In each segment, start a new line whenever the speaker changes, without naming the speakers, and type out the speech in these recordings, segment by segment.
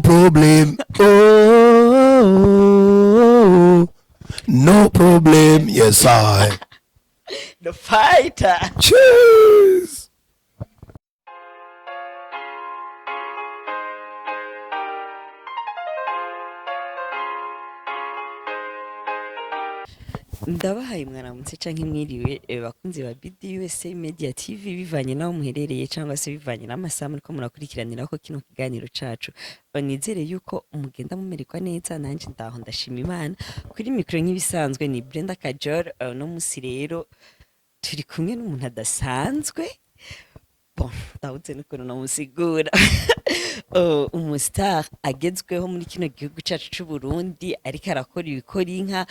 Problem, oh, no problem, yes I.
The fighter.
Cheers.
Ndabahaye mwaramutse canke mwiriwe, bakunzi ba BDUSA Media TV, bivanye naho muherereye cyangwa se bivanye n'amasaha muriko murakurikiranira ko kino kiganiro cacu. Nizere yuko mugenda mumererwa neza, nanje ndaho ndashima Imana. Kuri mikro nk'ibisanzwe ni Brenda Kajor. No musi rero turi kumwe n'umuntu adasanzwe. Bon, ndabuze n'ukuntu namusigura. Umustar agezweho muri kino gihugu cacu c'u Burundi, ariko arakora ibikora inka,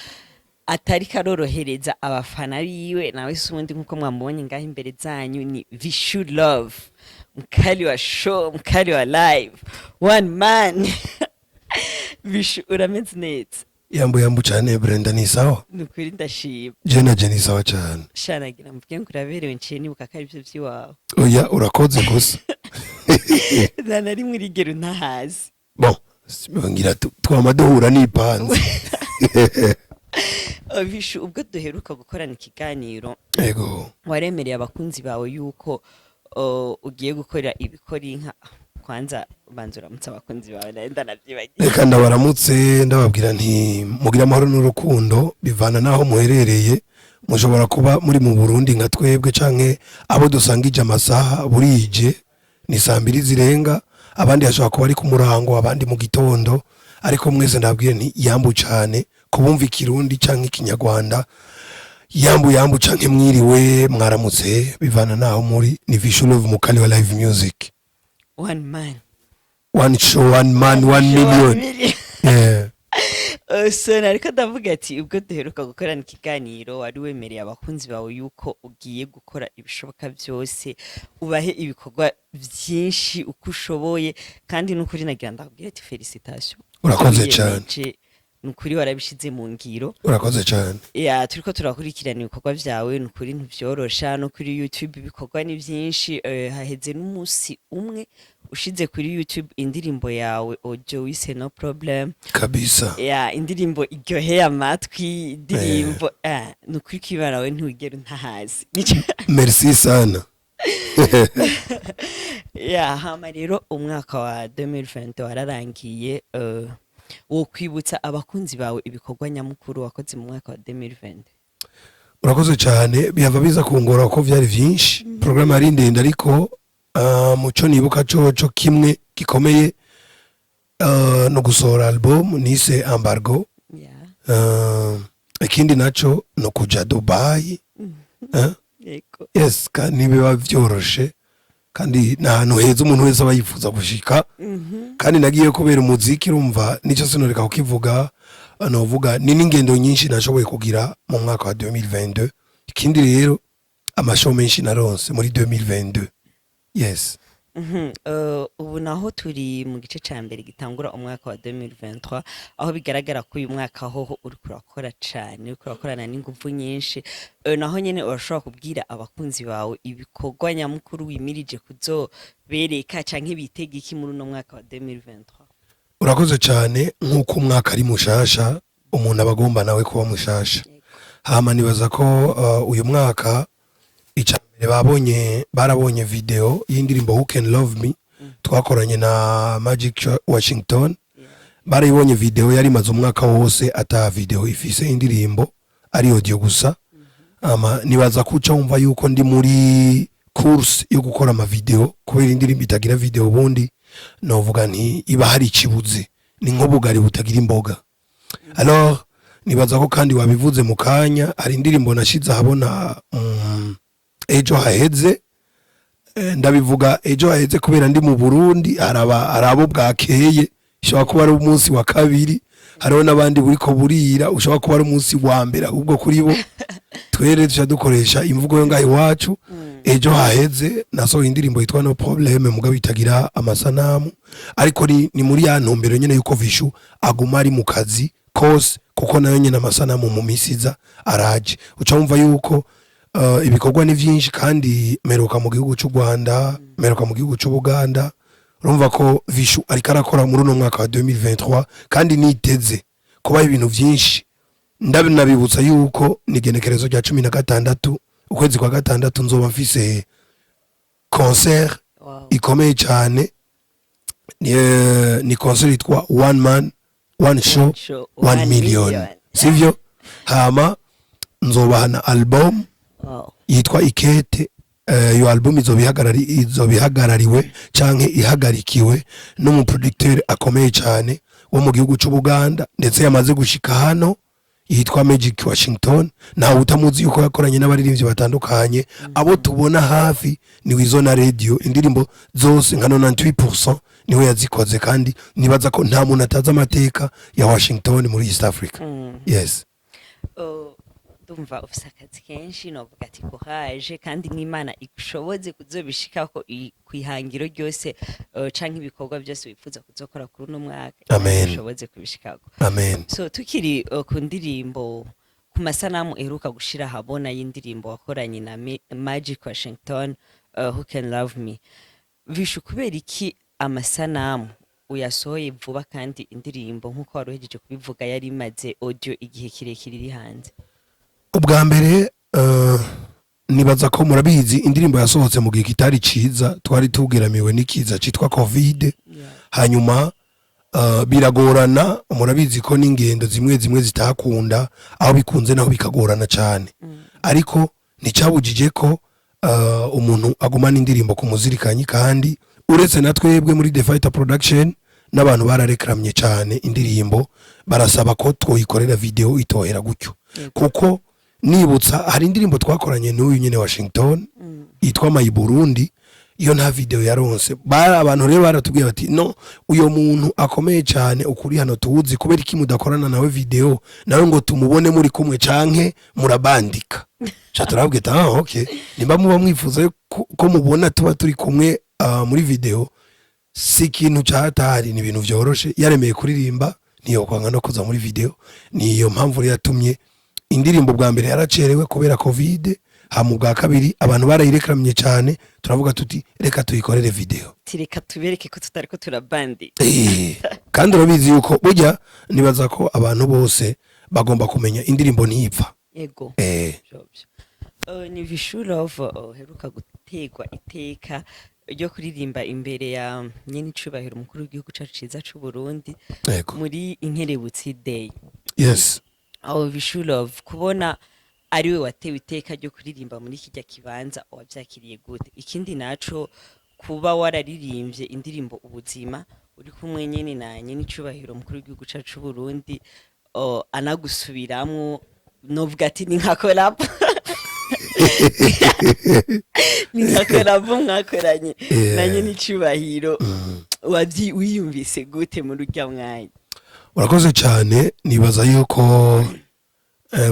atari karorohereza abafana biwe. Nawe si uwundi, nkuko mwamubonye ngaho imbere zanyu, ni Vishu Love, mkali wa show, mkali wa live, one man. Vishu, urameze neza?
Yambu yambu cyane Brenda, ni sawa.
Ni ukuri ndashima.
Je na je ni sawa cyane.
Shanagira mvuge ngo uraberewe, nciye nibuka ko arivyo vy'iwawe.
Oya, urakoze gusa.
Nta na rimwe urigera untahazi.
Bon, ngira twama duhura nipanze.
Vishu, ubwo duheruka gukorana ikiganiro, waremereye abakunzi bawe yuko ugiye gukora ibikora inka. Kwanza banza uramutse abakunzi bawe, nawe ndanavyibagiye.
Reka ndabaramutse, ndababwira nti mugira amahoro n'urukundo bivana n'aho muherereye. Mushobora kuba muri mu Burundi nka twebwe, canke abo dusangije amasaha, burije ni saa 2 zirenga, abandi hashobora kuba ari ku murango, abandi mu gitondo, ariko mwese ndababwire nti yambu cane kubumva Ikirundi canke Ikinyarwanda. Yambu yambu canke mwiriwe, mwaramutse, bivana n'aho muri. Ni Vishu Love, mukali wa live music.
One man.
One show, one man, one million.
Million.
Yeah.
So nariko ndavuga ati ubwo duheruka gukorana ikiganiro, wari wemereye abakunzi bawe yuko ugiye gukora ibishoboka byose ubahe ibikorwa byinshi uko ushoboye, kandi n'ukuri nagira ndakubwira ati félicitations.
Urakoze cane.
Wiyemeje, nukuri warabishize mu ngiro.
Urakoze cane.
Ya, turiko turakurikirana ibikorwa vyawe, nukuri ntivyorosha. No kuri YouTube ibikorwa ni vyinshi. Haheze n'umunsi umwe ushize kuri YouTube indirimbo yawe audio wise No Problem.
Kabisa.
Ya, indirimbo iryoheye amatwi, indirimbo nukuri kwibara we ntiwigera untahazi.
Merci sana.
Ya, hama rero umwaka wa 2020 wararangiye. Wo kwibutsa abakunzi bawe ibikorwa nyamukuru wakoze mu mwaka wa 2020?
Urakoze cyane. Bihava biza kungora ko vyari vyinshi, programme yari ndende, ariko muco nibuka coco kimwe gikomeye no gusohora album nise Embargo. Ikindi naco no kuja Dubai. Yes, kandi biba vyoroshe, kandi ni ahantu heza umuntu wese aba yifuza gushika, kandi nagiye kubera umuziki. Urumva nicyo sinoreka kukivuga. Novuga ni n'ingendo nyinshi nashoboye kugira mu mwaka wa 2022. Ikindi rero, amashow menshi naronse muri 2022, yes.
Ubu naho turi mu gice ca mbere gitangura umwaka wa 2023, aho bigaragara ko uyu mwaka hoho uriko urakora cane, uriko urakorana n'inguvu nyinshi. Naho nyene urashobora kubwira abakunzi bawe ibikorwa nyamukuru wimirije kuzobereka canke bitega iki muri uno mwaka wa 2023?
Urakoze cyane. Nk'uko umwaka ari mushasha, umuntu aba agomba nawe kuba mushasha. Hama nibaza ko uyu mwaka icya mbere babonye, barabonye video y'indirimbo Who Can Love Me twakoranye na Magic Washington. Barayibonye video, yari imaze umwaka wose ata video ifise, indirimbo ari audio gusa. Ama nibaza kuca wumva yuko ndi muri course yo gukora ama video, kubera indirimbo itagira video ubundi novuga nti iba hari ikibuze, ni nk'ubugari butagira imboga. Alors nibaza ko kandi wabivuze mu kanya, hari indirimbo nashize ahabona ejo haheze. Ndabivuga ejo haheze kubera ndi mu Burundi, haraba abo bwakeye, ishobora kuba ari umunsi wa kabiri, hariho n'abandi buriko burira, ushobora kuba ari umunsi wa mbere ahubwo kuri bo. Twere tuca dukoresha imvugo yo ngaho iwacu. Ejo haheze nasohoye indirimbo yitwa No Problem, mugabo itagira amasanamu, ariko ni muri ya ntumbero nyene yuko Vishu aguma ari mu kazi kose, kuko nayo nyene amasanamu mu misi iza araje. Uca wumva yuko ibikorwa ni vyinshi, kandi meruka mu gihugu c'u Rwanda, meruka mu gihugu c'u Buganda. Urumva ko Vishu ariko arakora muri uno mwaka wa 2023, kandi niteze kubaho ibintu byinshi. Ndabinabibutsa yuko nigenekerezo rya 16 ukwezi kwa gatandatu nzoba mfise concert ikomeye cyane. Ni concert yitwa One Man One Show,
One show,
One
one
Million.
million.
Sivyo? Hama nzobaha na album yitwa Ikete. Iyo album izoba ihagarariwe canke ihagarikiwe n'umuproducteur akomeye cyane wo mu gihugu c'Ubuganda, ndetse yamaze gushika hano, yitwa Magic Washington. Ntawe utamuzi yuko yakoranye n'abaririmbyi batandukanye. Abo tubona hafi ni Wizo na Radio, indirimbo zose nka 98% niwe yazikoze, kandi nibaza ko nta muntu atazi amateka ya Washington muri East Africa. Yes.
Oh, ndumva ufise akazi kenshi. Novuga ati courage, kandi n'Imana igushoboze kuzobishikako kwihangiro ryose canke ibikorwa byose wifuza kuzokora kuri uno mwaka. Imana
Amen.
igushoboze kubishikako.
Amen.
So tukiri ku ndirimbo, ku masanamu eheruka gushira ahabona y'indirimbo wakoranye na Magic Washington, Who Can Love Me, Vishu, kubera iki amasanamu uyasohoye vuba kandi indirimbo, nk'uko wari uhejeje kubivuga, yari imaze audio igihe kirekire iri hanze?
Ubwa mbere, nibaza ko murabizi, indirimbo yasohotse mu gihe kitari ciza, twari tugeramiwe n'ikiza citwa Covid. Hanyuma biragorana, murabizi ko n'ingendo zimwe zimwe zitakunda, aho bikunze naho bikagorana cyane. Ariko nticyabujije ko umuntu agumana indirimbo ku muzirikanyi. Kandi uretse na twebwe muri The Fighter Production, n'abantu bararekramye cyane indirimbo, barasaba ko twoyikorera video itohera gutyo. Kuko nibutsa hari indirimbo twakoranye n'uyu nyine Washington yitwa My Burundi, iyo nta video yaronse. Bari abantu rero baratubwiye bati: "No uyo muntu akomeye cyane ukuri hano tuwuzi, kubera iki mudakorana nawe video, nawe ngo tumubone muri kumwe, canke murabandika?" Cha turabwira: "Ah, okay, nimba muba mwifuza ko mubona tuba turi kumwe muri video, si ikintu cyatari, ni ibintu vyoroshe. Yaremeye kuririmba, niyo kwanga no kuza muri video." Niyo mpamvu rero yatumye indirimbo bwa mbere yaracerewe kubera Covid, hama ubwa kabiri abantu barayirekramye cyane, turavuga tuti: "Reka tuyikorere video."
Tireka tubereke ko tutariko turabandika.
Kandi urabizi yuko burya nibaza ko abantu bose bagomba kumenya indirimbo ntipfa.
Vyovyo. Ni Vishu Love uheruka gutegwa iteka ryo kuririmba imbere ya nyenicubahiro umukuru w'igihugu cacu ciza c'u Burundi muri Inkerebutsi Day. Aho Vishu Love, kubona ariwe watewe iteka ryo kuririmba muri kirya kibanza, wavyakiriye gute? Ikindi naco, kuba wararirimbye indirimbo Ubuzima uri kumwe nyene na nyenicubahiro umukuru w'igihugu cacu c'u Burundi, anagusubiramwo, novuga ati ni nka collab, ni nka collab mwakoranye na nyenicubahiro. Wiyumvise gute muri urya mwanya?
Urakoze cyane. Nibaza yuko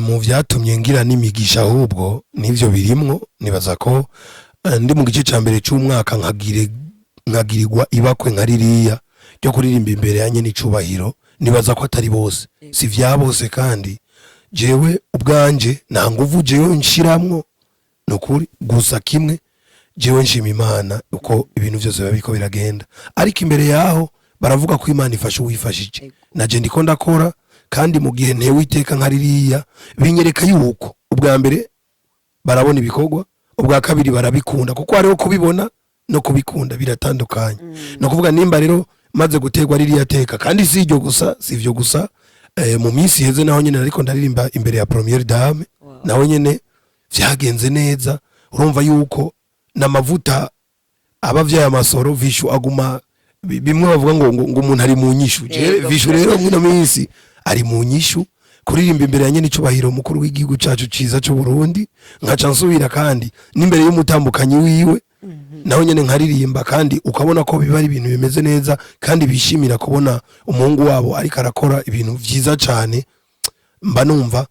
mu vyatumye ngira n'imigisha ahubwo nivyo birimwo. Nibaza ko ndi mu gice ca mbere c'umwaka, nkagirirwa ibakwe nka ririya ryo kuririmba imbere ya nyenicubahiro, nibaza ko atari bose, si vya bose. Kandi jewe ubwanje nta nguvu jewe nshiramwo, nukuri. Gusa kimwe, jewe nshima Imana uko ibintu byose biba biriko biragenda. Ariko imbere yaho baravuga ko Imana ifasha uwifashije. Naje ndiko ndakora, kandi mu gihe ntewe iteka nka ririya, binyereka yuko ubwa mbere barabona ibikorwa, ubwa kabiri barabikunda, kuko hariho kubibona no kubikunda biratandukanye. Ni ukuvuga nimba rero maze guterwa ririya teka, kandi si iryo gusa, si ivyo gusa, mu minsi iheze naho nyene ariko ndaririmba imbere ya Première Dame. Naho nyene vyagenze neza. Urumva yuko n'amavuta aba avyaye amasoro. Vishu aguma bimwe bavuga ngo umuntu ari mu nyishu. Vishu rero mwino minsi ari mu nyishu, kuririmba imbere ya nyenicubahiro mukuru w'igihugu cacu ciza c'u Burundi, nkaca nsubira kandi n'imbere y'umutambukanyi wiwe, naho nyene nkaririmba, kandi ukabona ko biba ari ibintu bimeze neza, kandi bishimira kubona umuhungu wabo ariko arakora ibintu vyiza cane. Mba numva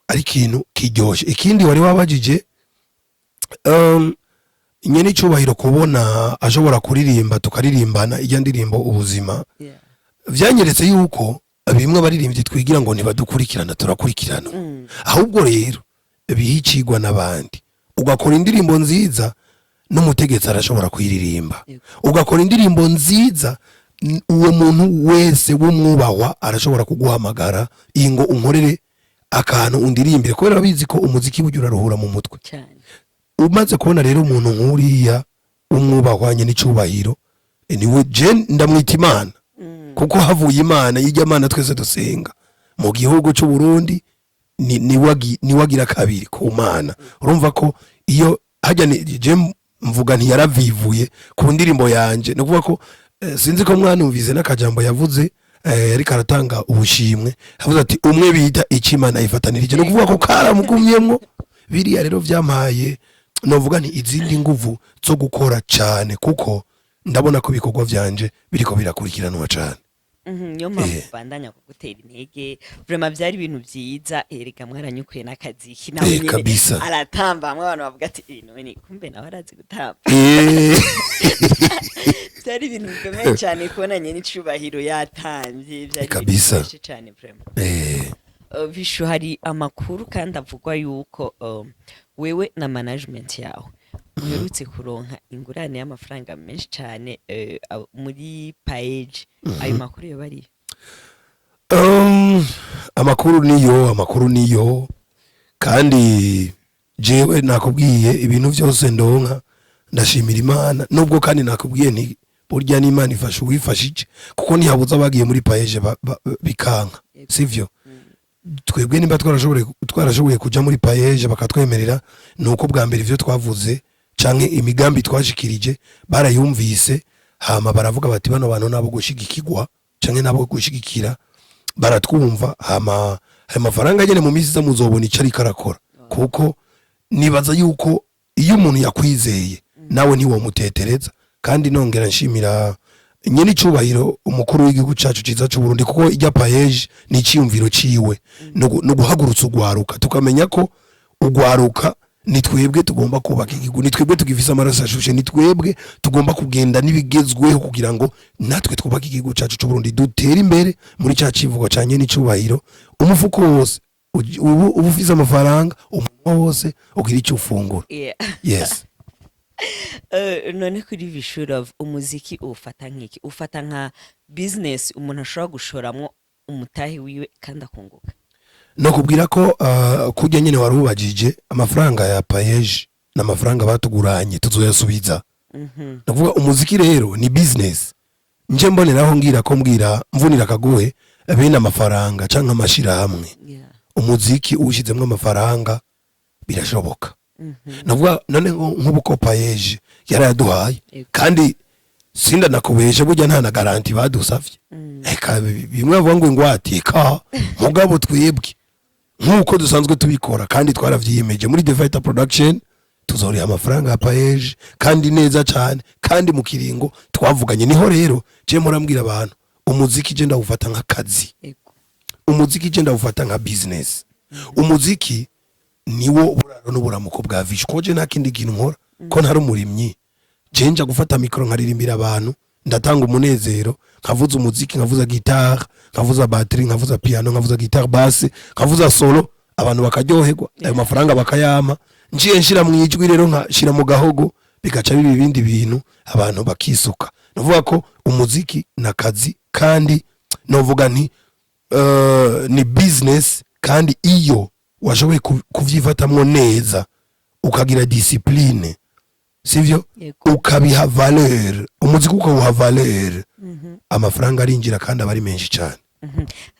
ari ikintu kiryoshe. Ikindi wari wabajije, nyene icubahiro kubona ashobora kuririmba, tukaririmbana ijya ndirimbo Ubuzima, vyanyeretse yuko bimwe abaririmbyi twigira ngo ntibadukurikirana, turakurikirana. Ahubwo rero biha icigwa n'abandi, ugakora indirimbo nziza. N'umutegetsi arashobora kuyiririmba.
Yego.
Ugakora indirimbo nziza, uwo muntu wese w'umwubahwa arashobora kuguhamagara iyi ngo unkorere akantu, undirimbire, kubera abizi ko umuziki burya uraruhura mu mutwe. Umaze kubona rero umuntu nk'uriya umwubahwanye n'icubahiro, niwe je ndamwita Imana, kuko havuye Imana yijya Mana twese dusenga mu gihugu cy'u Burundi, niwe agira kabiri ku Mana. Urumva ko iyo hajya je mvuga ntiyaravivuye ku ndirimbo yanje. Ni ukuvuga ko sinzi ko mwanumvise n'akajambo yavuze, ariko aratanga ubushimwe, yavuze ati umwe bita icimana yifatanirije. Ni ukuvuga ko karamugumyemwo. Biriya rero vyampaye, novuga nti, izindi nguvu zo gukora cyane, kuko ndabona ko ibikorwa vyanje biriko birakurikiranwa cyane.
Niyo mpamvu bandanya kugutera intege. Vraiment byari ibintu byiza. Erega mwaranyukuye n'akaziki nawe nyene. Aratamba, hamwe abantu bavuga ati: "Eh, none kumbe nawe arazi gutamba." Byari ibintu bikomeye cyane kubona nyene icubahiro yatamvye. Byari ibintu biryoshe cyane vraiment. Vishu, hari amakuru kandi avugwa yuko wewe na management yawe muherutse kuronka ingurane y'amafaranga menshi cyane muri PAEEJ. Ayo makuru yo bariyo?
Amakuru niyo, amakuru niyo. Kandi jewe nakubwiye, ibintu byose ndonka ndashimira Imana, nubwo kandi nakubwiye nti burya n'Imana ifasha uwifashije, kuko ntihabuze abagiye muri PAEEJ bikanka. Sivyo? Twebwe nimba twarashoboye kuja muri PAEEJ bakatwemerera, ni uko bwa mbere ivyo twavuze canke imigambi twashikirije barayumvise, hama baravuga bati bano bantu nabo gushigikirwa canke nabo gushigikira, baratwumva. Hama ayo mafaranga nyene mu minsi iza muzobona ico ariko arakora, kuko nibaza yuko iyo umuntu yakwizeye nawe ntiwomutetereza. Kandi nongera nshimira nyene icubahiro umukuru w'igihugu cacu ciza c'u Burundi, kuko ijya PAEEJ ni iciyumviro ciwe, no guhagurutsa ugwaruka, tukamenya ko ugwaruka ni twebwe tugomba kubaka igihugu, ni twebwe tugifise amaraso ashushe, ni twebwe tugomba kugenda n'ibigezweho kugira ngo natwe twubake igihugu cacu c'u Burundi, dutere imbere muri ca civugo ca nyene icubahiro: umufuko wose ubu ufise amafaranga, umunwa wose ugira icyo ufungura. Yes.
None kuri Vichou Love, umuziki uwufata nk'iki? Ufata nka business umuntu ashobora gushoramwo umutahe wiwe kandi akunguka?
No kubwira ko kurya nyene wari ubajije, amafaranga ya PAEEJ n'amafaranga batuguranye tuzoyasubiza. Ndavuga umuziki rero ni business. Nje mboneraho ngira ko mbwira mvunira akaguhe bene amafaranga canke amashirahamwe. Umuziki uwushizemwo amafaranga birashoboka. Navuga none nk'ubu ko PAEEJ yarayaduhaye, kandi sinda nakubeshe, burya nta na garantie badusavye. Eka, bimwe bavuga ngo ingwate, eka, mugabo twebwe nk'uko dusanzwe tubikora kandi twaravyiyemeje muri The Fighter Production, tuzoriha amafaranga ya PAEEJ kandi neza cyane kandi mu kiringo twavuganye. Niho rero je murambwira abantu, umuziki je ndawufata nk'akazi. Umuziki je ndawufata nka business. Umuziki niwo buraro n'uburamuko bwa Vichou, ko je nta kindi kintu nkora, ko ntari umurimyi. Je nja gufata micro nkaririmbira abantu, ndatanga umunezero, nkavuza umuziki, nkavuza guitare, nkavuza batterie, nkavuza piano, nkavuza guitare basse, nkavuza solo, abantu bakaryoherwa, ayo mafaranga bakayampa. Njiye nshira mu ijwi rero, nkashira mu gahogo, bigaca biba ibindi bintu, abantu bakisuka. Navuga ko umuziki nakazi, kandi novuga nti ni business. Kandi iyo washoboye kuvyifatamwo neza, ukagira discipline, sivyo?
Yego.
Ukabiha valeur, umuziki ukawuha valeur, amafaranga arinjira kandi aba ari menshi cyane.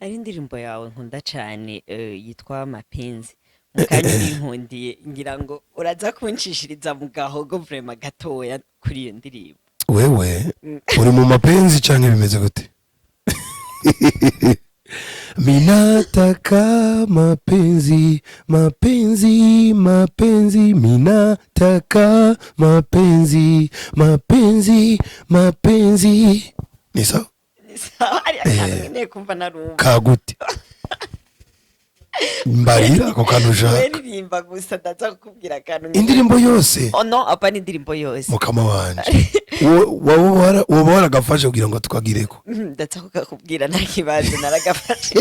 Hari indirimbo yawe nkunda cyane yitwa Mapenzi. Mu kanya urinkundiye, ngira ngo uraza kunshishiriza mu gahogo vraiment gatoya kuri iyo ndirimbo.
Wewe uri mu mapenzi canke bimeze gute? Minataka mapenzi, mapenzi, mapenzi, minataka mapenzi, mapenzi, mapenzi. Ni sawa?
Ni sawa, hari akantu nkeneye kumva narumva.
Kagute? Mbarira ako kantu
We
ushaka.
ririmba gusa, ndaza kukubwira akantu nkeneye.
Indirimbo yose?
Oh no, apa ni indirimbo yose.
Mukama wanje, woba waragafashe kugira ngo tukagireko.
Ndaza kukakubwira, nta kibazo, naragafashe.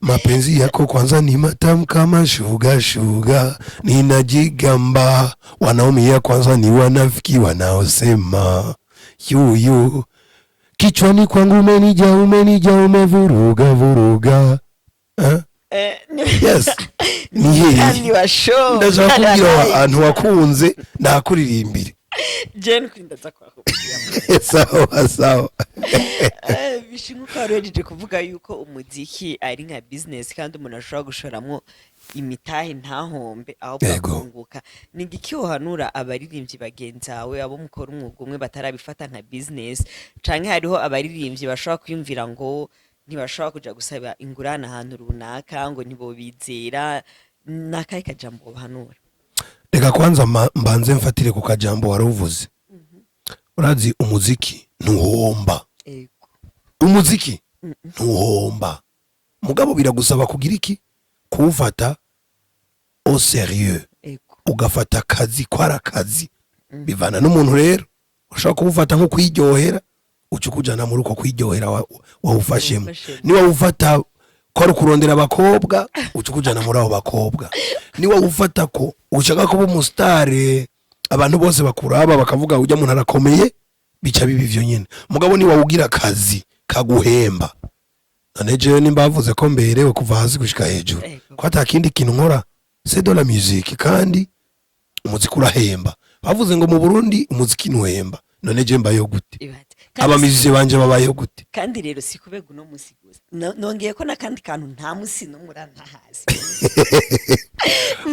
Mapenzi yako kwanza ni matamu kama shuga shuga, ninajigamba wanaumia kwanza ni wanafiki wanaosema yuyu. Kichwani kwangu umenija, umenija, umevuruga vuruga, eh? Yes, ni hehe?
Kandi wa show.
Ndashaka kubwira ahantu wakunze ndakuririmbire.
Jen ndaza kwakubwira.
Sawa sawa.
Vichou, nkuko wari uhejeje kuvuga yuko umuziki ari nka business kandi umuntu ashobora gushoramwo imitahe ntahombe, ahubwo akunguka, ni igiki wohanura abaririmbyi bagenzi bawe, abo mukora umwuga umwe, batarabifata nka business, canke hariho abaririmbyi bashobora kwiyumvira ngo ntibashobora kuja gusaba ingurane ahantu runaka, ngo ntibobizera? Nakahe kajambo wobahanura?
Reka kwanza mbanze mfatire ku kajambo wari uvuze. Urazi umuziki ntuhomba. Umuziki ntuhomba, mugabo biragusaba kugira iki? Kuwufata au sérieux. Ugafata akazi ko ari akazi. Bivana n'umuntu rero. Ushobora kuwufata nko kwiryohera, uca ukujana muri uko kwiryohera wawufashemo.
Wawufashemo.
Niba wufata ko ari ukurondera abakobwa, uca ukujana muri abo bakobwa. Niba wufata ko ushaka kuba umusitare, abantu bose bakuraba bakavuga ujya muntu arakomeye, bica biba ivyo nyene. Mugabo niba wugira akazi kaguhemba, none jewe nimba bavuze ko mberewe kuva hasi gushika hejuru, ko ata kindi kintu nkora, c'est de la musique, kandi umuziki urahemba. Bavuze ngo mu Burundi umuziki ntuhemba, none je mbayeho gute?
Ibaze.
Abamiziki banje babayeho gute?
Kandi rero si kubega uno musi gusa. Nongeye ko n'akandi kantu, nta musi n'umwe urantahazi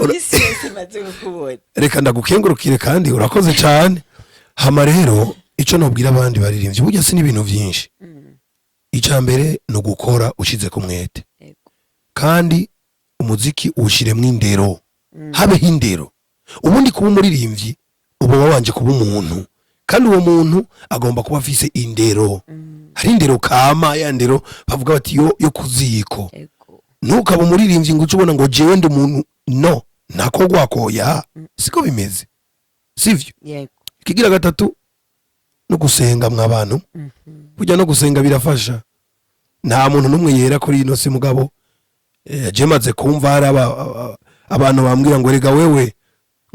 misi yose maze kukubona.
Reka ndagukengurukire kandi urakoze cyane. Hama rero ico nobwira abandi baririmbyi, burya si n'ibintu vyinshi. Ica mbere ni ugukora ushize ku mwete. Kandi umuziki uwushiremwo indero, habeho indero. Ubundi kuba umuririmbyi uba wabanje kuba umuntu, kandi uwo muntu agomba kuba afise indero. Hari indero kama ya ndero bavuga bati yo kuziko. Ntukaba umuririmbyi ngo uce ubona ngo jewe ndi umuntu, no ntako gwakoya, siko bimeze, sivyo?
Yego.
Ikigira gatatu no gusenga mw'abantu. Burya no gusenga birafasha. Nta muntu n'umwe yera kuri ino si, mugabo je maze kumva hari abantu bambwira ngo rega wewe,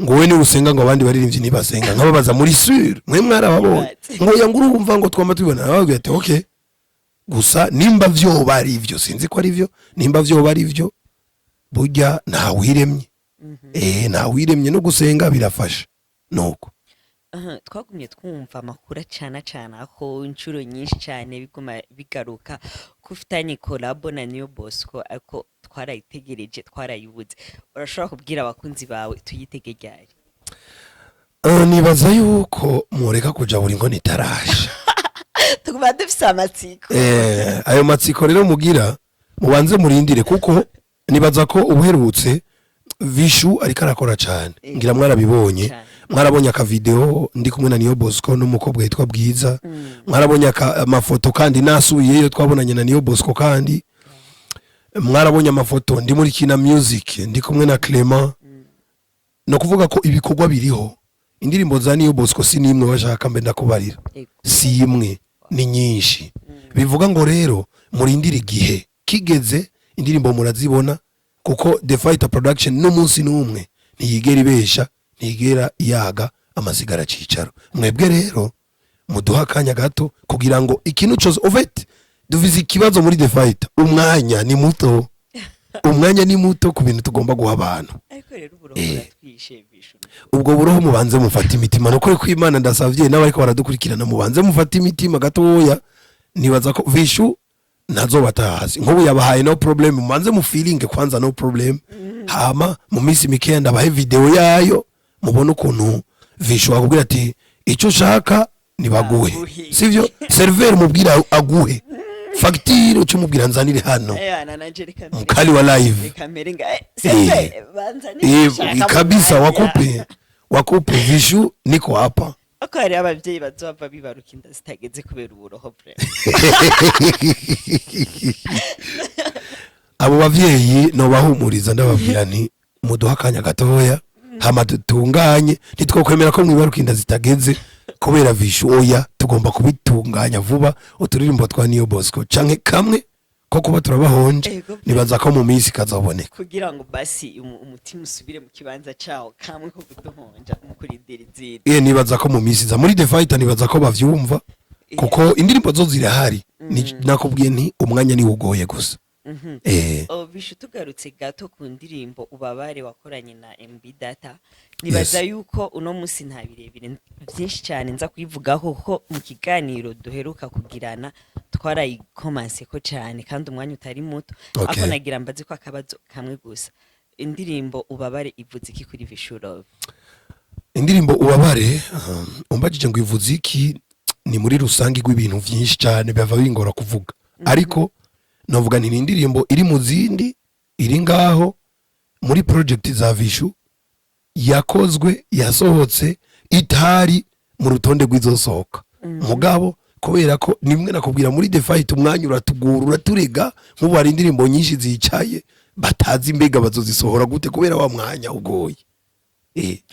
ngo we niwe usenga, ngo abandi baririmbyi ntibasenga. Nkababaza, muri sûr mwe mwarababonye? Ngo ya, ngo urumva ngo twama tubibona. Nababwira ati okay, gusa nimba vyoba ari ivyo, sinzi ko ari vyo, nimba vyoba ari vyo, burya ntawiremye, ntawiremye, no gusenga birafasha nuko.
Aha, twagumye twumva amakuru acana cana ko inshuro nyinshi cyane biguma bigaruka ko ufitanye collabo na Niyo Bosco, ariko twarayitegereje twarayibuze. Urashobora kubwira abakunzi bawe tuyitege ryari?
Nibaza yuko mureka kuja buri ngo nitarasha.
Tuguma dufise amatsiko.
Ayo matsiko rero mugira mubanze murindire, kuko nibaza ko ubuherutse Vichou ariko arakora cyane. Ngira mwarabibonye.
Cane.
Mwarabonye akavideo ndi kumwe na Niyo Bosco n'umukobwa yitwa Bwiza. Mwarabonye amafoto kandi nasubiyeyo twabonanye na Niyo Bosco, kandi mwarabonye amafoto ndi muri Kina Music ndi kumwe na Clement. No kuvuga ko ibikorwa biriho, indirimbo za Niyo Bosco si nimwe bashaka mbe ndakubarira. Si imwe, ni nyinshi. Bivuga ngo rero murindire igihe kigeze indirimbo murazibona, kuko The Fighter Production n'umunsi n'umwe ntiyigera ibesha, ntiyigera yaga amasigara cicaro. Mwebwe rero muduha akanya gato kugira ngo ikintu cyose ufite. Duvize ikibazo muri The Fighter, umwanya ni muto, umwanya ni muto ku bintu tugomba guha abantu.
Ariko rero uburoho buratwishe, Vichou.
Ubwo buroho mubanze mufate imitima. Nukuri kw'Imana, ndasavye n'abariko baradukurikirana, mubanze mufate imitima gatoya. Nibaza ko Vichou ntazobata hasi nk'ubu yabahaye no problem. Mubanze mufilinge kwanza no problem, hama mu minsi mikeya ndabahe video yayo, mubone ukuntu Vichou akubwira ati icyo ushaka nibaguhe.
Baguhe.
Sivyo? Serveur mubwira aguhe fagitire, uce umubwira nzanire hano.
Ayana nanje reka mbere.
Mkali wa live.
Reka mbere nga sepe banza nishaka
kabisa.
mu mwanya.
Wakupe, wakupe, Vichou niko hapa.
Ko hari abavyeyi bazova bibaruka inda zitageze kubera uburoho vraiment.
Abo bavyeyi nobahumuriza, ndababwira nti muduhe akanya gatoya hama dutunganye. Ntitwokwemera ko mwibaruka inda zitageze kubera Vichou, oya. Tugomba kubitunganya vuba, uturirimbo twa Niyo Bosco canke kamwe. ko kuba turabahonje. Nibaza ko mu minsi kazoboneka.
Kugira ngo basi umutima usubire mu kibanza cawo, kamwe ko kuduhonja mu kurindira izindi.
Nibaza ko mu minsi iza muri The Fighter, nibaza ko bavyumva, kuko indirimbo zo zirahari. Nakubwiye nti umwanya ni ugoye gusa.
Oh, Vichou, tugarutse gato ku ndirimbo Ubabare wakoranye na MB Data, nibaza yuko uno munsi nta birebire byinshi cyane nza kuyivugaho, kuko mu kiganiro duheruka kugirana twarayikomanse ko cyane kandi umwanya utari muto. Ako nagira mbaze ko akabazo kamwe gusa: indirimbo Ubabare ivuze iki kuri Vichou Love?
Indirimbo Ubabare, umbajije ngo ivuze iki, ni muri rusange rw'ibintu vyinshi cyane, biva bingora kuvuga, ariko navuga nti ni indirimbo iri mu zindi iri ngaho muri project za Vichou yakozwe, yasohotse itari mu rutonde rw'izosohoka. Mugabo kubera ko nimwe nakubwira muri The Fight umwanya uratugura, uraturega, nk'ubu hari indirimbo nyinshi zicaye batazi mbega bazozisohora gute kubera wa mwanya ugoye.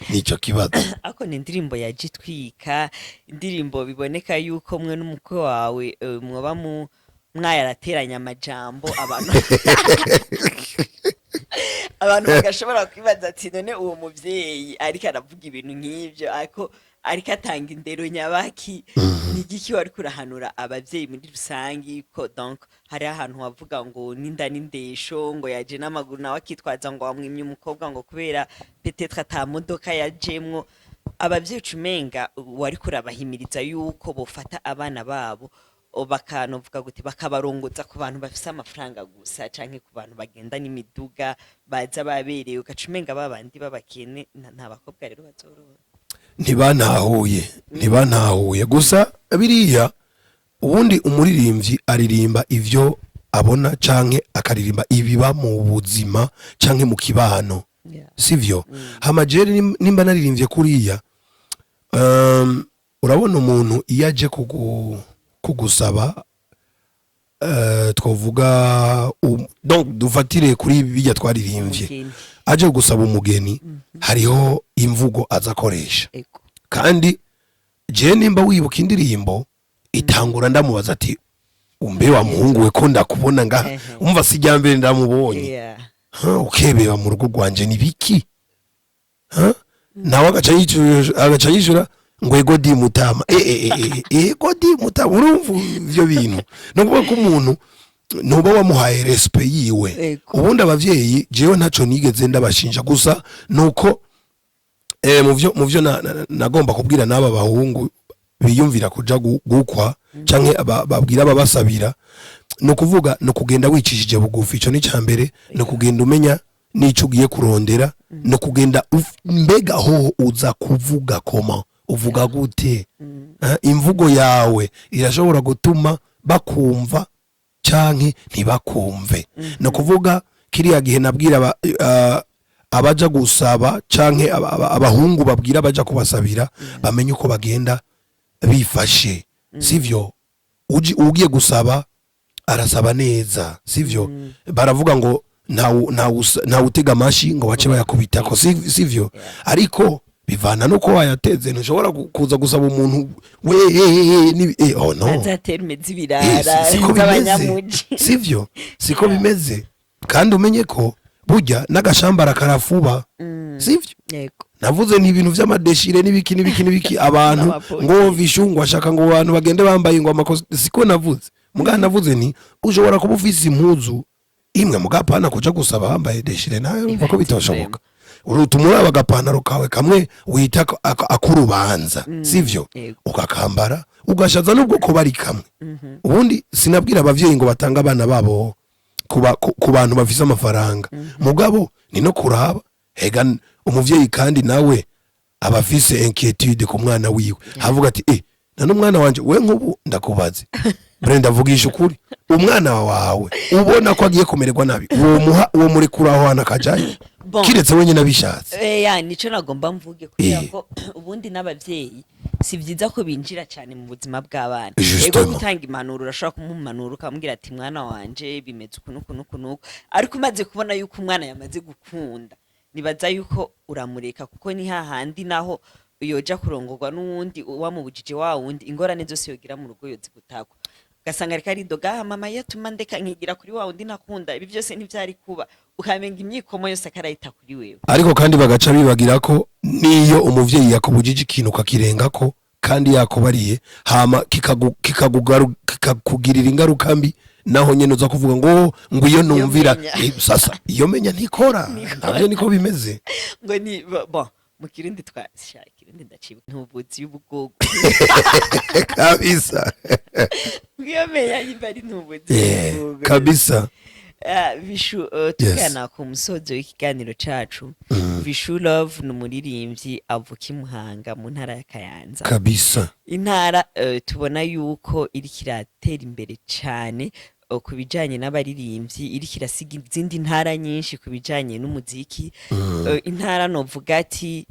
Nico kibazo.
Ako ni indirimbo ya Gitwika, indirimbo biboneka yuko mwe n'umukwe wawe mwoba mu mwayarateranye amajambo, abantu bagashobora kwibaza ati: "None uwo muvyeyi ariko aravuga ibintu nk'ivyo, ariko atanga indero nyabaki?" Ni igiki wariko urahanura abavyeyi muri rusangi? Ko donc hari ahantu wavuga ngo n'inda n'indesho, ngo yaje n'amaguru, nawe akitwaza ngo wamwimye umukobwa ngo kubera peut-être ata modoka yajemwo. Abavyeyi ucumenga wariko urabahimiriza yuko bofata abana babo bakanovuga gute, bakabarongoza ku bantu bafise amafaranga gusa canke ku bantu bagenda n'imiduga baza babereye, ugaca umenga babandi b'abakene nta bakobwa rero bazorora.
Ntibantahuye, ntibantahuye gusa. Biriya ubundi umuririmbyi aririmba ivyo abona canke akaririmba ibiba mu buzima canke mu kibano, sivyo? Hama jewe nimba naririmbye kuriya, urabona umuntu iyo aje kugusaba, twavuga donc dufatire kuri bijya twaririmbye,
Umugeni.
aje gusaba umugeni, hariho imvugo aza akoresha. Kandi je nimba wibuka indirimbo itangura ndamubaza ati: "Umbe wa muhungu we, ko ndakubona ngaha?" Umva, si irya mbere ndamubonye. Ha, ukebeba mu rugo rwanje ni biki? Ha? Nawe agaca yishura ngo: "Ego di mutama, ego di mutama." Urumva ivyo bintu no kuvuga ko umuntu ntuba wamuhaye respect yiwe. Ubundi abavyeyi jewe ntaco nigeze ndabashinja, gusa nuko muvyo nagomba kubwira n'aba bahungu biyumvira kuja gukwa canke babwira ababasabira, ni ukuvuga ni ukugenda wicishije bugufi. Ico ni ca mbere. Ni ukugenda umenya n'ico ugiye kurondera, ni ukugenda mbega ho uza kuvuga koma uvuga gute. Imvugo yawe irashobora gutuma bakumva canke ntibakumve. Ni ukuvuga kiriya gihe nabwira abaja gusaba canke abahungu babwira abaja kubasabira bamenye uko bagenda bifashe, sivyo? Ugiye gusaba arasaba neza, sivyo? Baravuga ngo ntawutega amashi ngo bace bayakubitako, sivyo? Ariko bivana nuko wayateze. Ntushobora kuza gusaba umuntu we oh no.
Za terme z'ibirara
siko bimeze.
z'abanyamuji.
Sivyo, siko bimeze. Kandi umenye ko burya n'agashambara karafuba, sivyo?
Yego.
Navuze ni ibintu vy'ama déchiré n'ibiki n'ibiki n'ibiki, abantu
N'amapolisi.
ngo Vichou ngo ashaka ngo abantu bagende bambaye ngo amakosa. Siko navuze. Mugabo navuze ni ushobora kuba ufise impuzu imwe, mugapana kuja gusaba bambaye déchiré, nawe urumva ko bitoshoboka. Uruta umuraba agapantaro kawe kamwe wita akurubanza, sivyo?
Yego.
Ukakambara ugashaza nubwo ko bari kamwe. Ubundi sinabwira abavyeyi ngo batange abana babo ku bantu bafise amafaranga, mugabo ni no kuraba hega umuvyeyi kandi nawe aba afise inquiétude ku mwana wiwe, avuga ati: "Eh, na n'umwana wanje we." Nk'ubu ndakubaze Brenda, vugisha ukuri, umwana wawe ubona ko agiye kumererwa nabi, uwo muha uwo murekura aho hantu akajayo?
Bon.
Kiretse wenyine abishatse.
Ya, nico nagomba mvuge, kubera ko ubundi n'abavyeyi si byiza ko binjira cyane mu buzima bw'abana.
Justement.
Ego, gutanga impanuro, urashobora kumuha impanuro ukamubwira ati: "Mwana wanje, bimeze uku n'uku n'uku n'uku." Ariko umaze kubona yuko umwana yamaze gukunda, nibaza yuko uramureka, kuko ni hahandi naho yoja kurongorwa n'uwundi wamubujije wa wundi, ingorane zose yogira mu rugo yozigutakwa. Ugasanga ariko aridoga: "Ah, mama yatuma ndeka nkigira kuri wa wundi nakunda, ibi byose ntivyari kuba." Ukamenga imyikomo yose akarayita kuri wewe.
Ariko kandi bagaca bibagira ko niyo umuvyeyi yakubujije ikintu ukakirengako kandi yakubariye, hama kikakugirira ingaruka mbi, naho nyene uza kuvuga ngo iyo numvira.
Menya.
Sasa iyo menya ntikora, navyo niko bimeze.
Ngo ni bon, mu Kirundi twa sha Kirundi ndacibuka, ntubuzi y'ubugogo.
Kabisa.
Iyo menya nimba ari ntubuzi y'ubugogo.
Kabisa.
Ah, Vishu, tugana ku musozo w'ikiganiro cacu. Vishu Love ni umuririmbyi avuka i Muhanga mu ntara ya Kayanza.
Kabisa.
Intara tubona yuko iriko iratera imbere cane ku bijanye n'abaririmbyi, iriko irasiga izindi ntara nyinshi ku bijanye n'umuziki. Intara novuga ati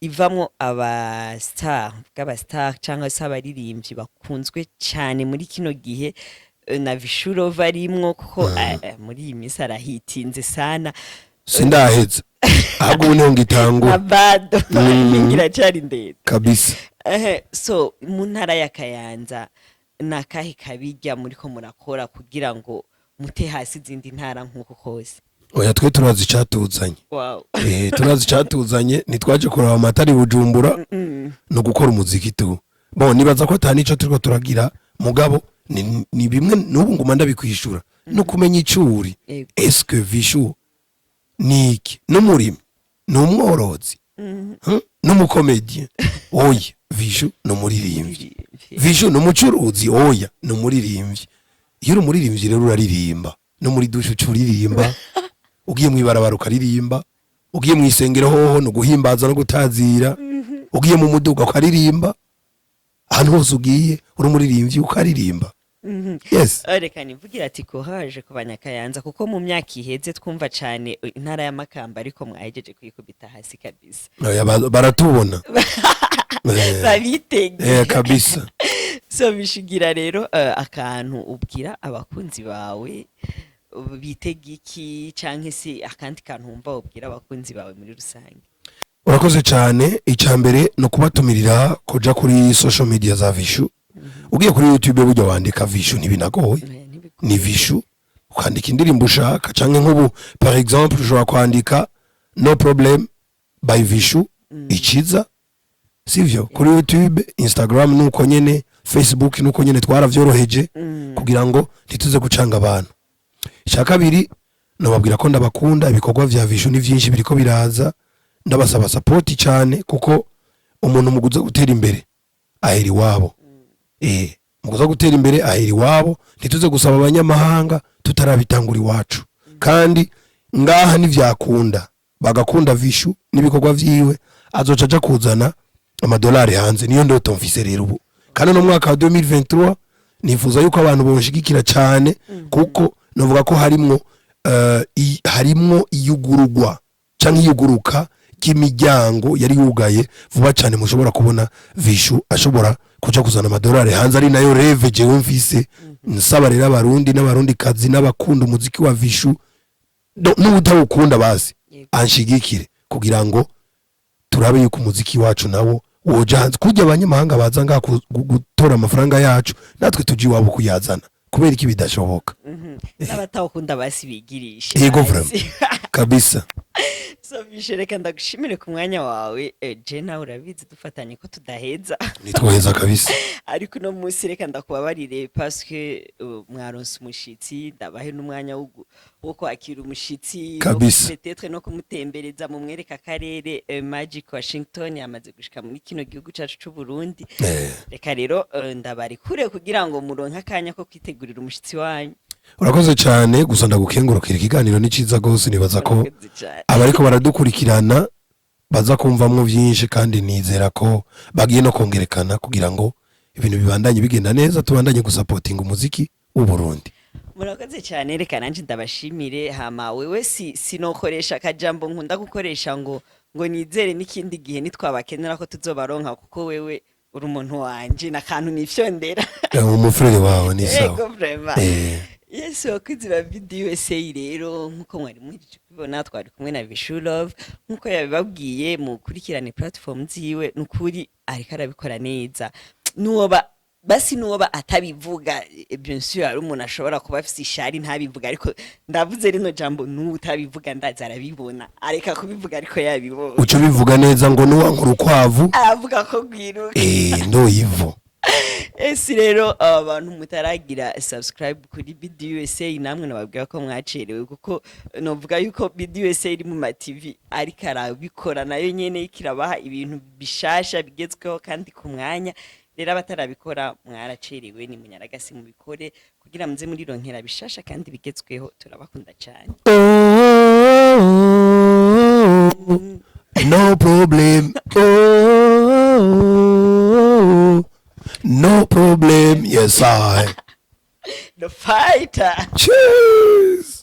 ivamwo aba star, bw'aba star cyangwa se abaririmbyi bakunzwe cyane muri kino gihe, na Vishu Love arimwo kuko muri iyi minsi arahitinze sana.
Sindaheza, ahubwo ubu niho ngitangura.
Abado iracari ndende.
Kabisa.
So mu ntara ya Kayanza ni akahe kabirya muriko murakora kugira ngo mute hasi izindi ntara nk'uko kose?
Oya, twe turazi icatuzanye. Turazi icatuzanye, ntitwaje kuraba amatari Bujumbura, ni ugukora umuziki tu. Bon, nibaza ko ata nico turiko turagira, mugabo ni bimwe n'ubu nguma ndabikwishura, no kumenya ico uri. Est-ce Vishu ni iki? N'umurimi, ni umworozi? N'umukomediye? Oya, Vishu ni umuririmbyi. Vishu ni umucuruzi? Oya, ni umuririmbyi. Iyo uri umuririmbyi rero uraririmba no muri douche, uca uririmba, ugiye mw'ibarabara ukaririmba, ugiye mu isengero hoho ni uguhimbaza no gutazira, ugiye mu muduga ukaririmba, ahantu hose ugiye uri umuririmbyi ukaririmba, yes.
Reka nivugira ati courage ku Banyakayanza, kuko mu myaka iheze twumva cane intara ya Makamba, ariko mwahejeje kuyikubita hasi kabisa.
Oya, baratubona.
Babitege.
Kabisa.
So bishigira rero, akantu ubwira abakunzi bawe, bitega iki, canke se akandi kantu wumva ubwira abakunzi bawe muri rusange?
Urakoze cyane. Icya mbere ni ukubatumirira kuja kuri social media za Vishu. Ugiye kuri YouTube burya wandika Vishu, ntibinagoye.
Oya, ntibigoye.
Ni Vishu, ukandika indirimbo ushaka, canke nk'ubu par exemple ushobora kwandika "No Problem" by Vishu, ikiza sivyo kuri YouTube, Instagram nuko nyene, Facebook nuko nyene. Twaravyoroheje kugira ngo ntituze gucanga abantu. Icya kabiri, nababwira ko ndabakunda. Ibikorwa vya Vishu ni vyinshi biriko biraza, ndabasaba support cyane, kuko umuntu muguza gutera imbere ahera iwabo. Muguza gutera imbere ahera iwabo. Ntituze gusaba abanyamahanga tutarabitangura iwacu. Kandi ngaha ntivyakunda, bagakunda Vishu n'ibikorwa vyiwe, azoca aja kuzana amadolari hanze. Niyo ndoto mfise rero ubu. Kandi no mwaka wa 2023 nifuza yuko abantu bonshigikira cyane, kuko novuga ko harimwo harimwo iyugurugwa canke iyuguruka ry'imiryango yari yugaye. Vuba cyane mushobora kubona Vishu ashobora kuja kuzana amadolari hanze, ari nayo rêve jewe mfise. Nsaba rero Abarundi n'Abarundi kazi n'abakunda umuziki wa Vishu, n'utawukunda basi anshigikire kugira ngo turabe yuko umuziki wacu nawo woja hanze, kurya abanyamahanga baza ngaha gutora amafaranga yacu, natwe tuje iwabo kuyazana. Kubera iki bidashoboka?
N'abatawukunda basi bigirishe
Yego.
hasi.
Vraiment, kabisa.
So Vishu, reka ndagushimire ku mwanya wawe. Je nawe urabizi dufatanye ko tudaheza.
Nitwoheza kabisa.
Ariko uno munsi reka ndakubabarire, parce que mwaronse umushitsi, ndabahe n'umwanya wo kwakira umushitsi no peut-être no kumutembereza, mumwereka akarere. Magic Washington yamaze gushika muri kino gihugu cacu c'u Burundi. Reka rero ndabarekure kugira ngo muronke akanya ko kwitegurira umushitsi wanyu.
Urakoze cyane. Gusa ndagukengurukira, ikiganiro ni cyiza rwose. Nibaza ko
Murakoze cane.
abariko baradukurikirana baza kumvamwo byinshi, kandi nizera ko bagiye no kongerekana kugira ngo ibintu bibandanye bigenda neza, tubandanye gusapotinga umuziki w'u Burundi.
Murakoze cyane. Reka nanje ndabashimire. Hama wewe si sinokoresha akajambo nkunda gukoresha ngo nizere n'ikindi gihe nitwabakenera ko tuzobaronka, kuko wewe uri umuntu wanje nakantu nifyondera.
Umufurere wawe ni sawa.
Ego, vraiment. Yes, bakunzi ba BDUSA rero, nkuko mwari muhejeje kubibona, twari kumwe na Vishu Love. Nkuko yabibabwiye, mukurikirane platform ziwe, nukuri ariko arabikora neza. Nuwoba Basi nuwoba atabivuga, bien sûr hari umuntu ashobora kuba afise ishari ntabivuga, ariko ndavuze rino jambo, n'ubu utabivuga ndaza arabibona, areka kubivuga ariko yabibonye.
Uca ubivuga neza ngo nuwanka urukwavu
aravuga ko rwiruka.
Ndo hivyo.
Esi rero abantu mutaragira subscribe kuri BDUSA, namwe nababwira ko mwacerewe, kuko novuga yuko BDUSA iri mu ma TV ariko arabikora nayo nyene, ikirabaha ibintu bishasha bigezweho kandi ku mwanya. Rero abatarabikora mwaracerewe, ni munyaragasi mubikore kugira muze murironkera bishasha kandi bigezweho. Turabakunda cyane.
Oh, no problem. Oh, no problem. Yes, I.
The fighter.
Cheers.